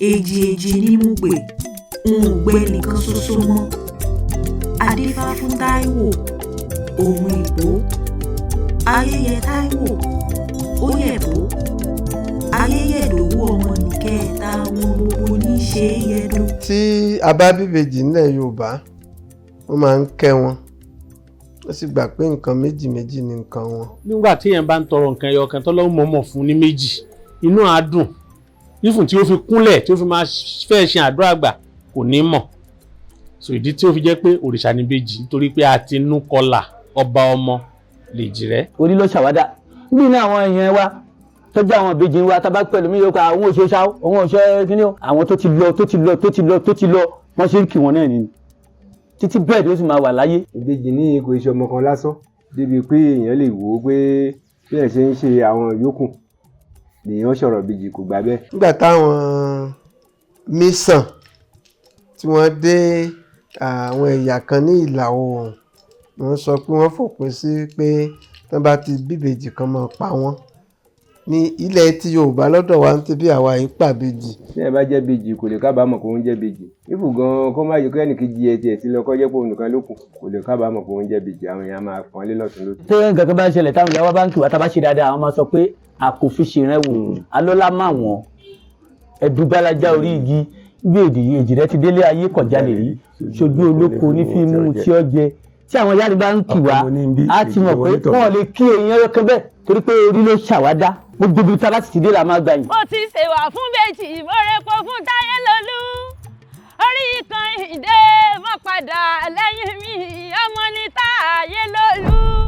Èjì èjì ni mo pè, n ò gbẹ nìkan ṣoṣo mọ́. Adífá fún Táíwò, òun ìbò. Ayé yẹ Táíwò, ó yẹ̀bó. Ayé yẹ̀dòwú ọmọ nìkẹẹ̀ta wọn gbogbo ní í ṣe é yẹdùn. Tí a bá bíbejì nílẹ̀ Yorùbá, wọ́n máa ń kẹ́ wọn, wọ́n sì gbà pé nǹkan méjì méjì ni nǹkan wọn. Nígbà tí èèyàn bá ń tọrọ nǹkan ẹyọ kan tọ́lọ́run mọ̀ọ́mọ̀ fún ní méjì, inú á dùn ífùn tí ó fi kúnlẹ̀, tí ó fi máa fẹ́ ṣe àdúrà gbà, kò ní mọ̀. So ìdí tí ó fi jẹ́ pé òrìṣà ní ìbejì, nítorí pé a ti nú kọlà ọba ọmọ lèjì rẹ. Orí ló ṣàwádà bí ní àwọn èèyàn wa tọ́jú àwọn ìbejì wa, tá a bá pẹ̀lú mi yóò ká àwọn òṣèṣà, àwọn òṣè kíní o, àwọn tó ti lọ, tó ti lọ, tó ti lọ, tó ti lọ, wọ́n ṣe ń kì wọ́n náà nìyí títí bẹ́ẹ̀ ló sì máa wà láyé. Ìbejì ní kò ṣe ọmọ kan lásán débi pé èèyàn lè wò ó pé bí ẹ̀ ṣe ń ṣe àwọn yòókù lèèyàn sọ̀rọ̀, ìbejì kò gbà bẹ́ẹ̀. Nígbà táwọn mission tí wọ́n dé àwọn ẹ̀yà kan ní ìlà oòrùn, wọ́n sọ pé wọ́n fòpin sí pé tí wọ́n bá ti bíbejì kan máa pa wọ́n. Ní ilẹ̀ tí Yorùbá lọ́dọ̀ wa ń bí àwa yìí pàbejì. Tí ẹ bá jẹ́ bejì, kò lè kábàámọ̀ pé òun jẹ́ bejì. Ífù gan-an kó má yẹ kẹ́nì kejì ẹ tiẹ̀ ti lọ, kó jẹ́ pé òun nìkan ló kù, kò lè kábàámọ̀ pé òun jẹ́ bejì. Àwọn èèyàn máa pọ́n lé lọ́tún lósì. Tí nǹkan kan bá ń ṣẹlẹ̀, táwọn ìyàwó bá ń kì wá, tá a bá ṣe dáadáa, àwọn máa sọ pé àkòfiṣe rẹ wò alọ́lá má wọ́n ẹ̀dùgbàlájà orí igi bí èdè èjì rẹ ti délé ayé kọjá lè rí ṣojú olóko ní fíìmù tí ó jẹ. Tí àwọn ìyá mi bá ń kì wá, á ti mọ̀ pé wọ́n lè kí èèyàn ọkàn bẹ́ẹ̀, torí pé orí ló ṣàwádà. Gbogbo ibi tá a bá sì ti dé la máa gbà yìí. Mo ti ṣèwà fún bèjì, mọ́rẹ́pọ̀ fún Táyé Lolú, orí kan ìdè mọ́ padà lẹ́yìn mi, ọmọ ní Táyé Lolú.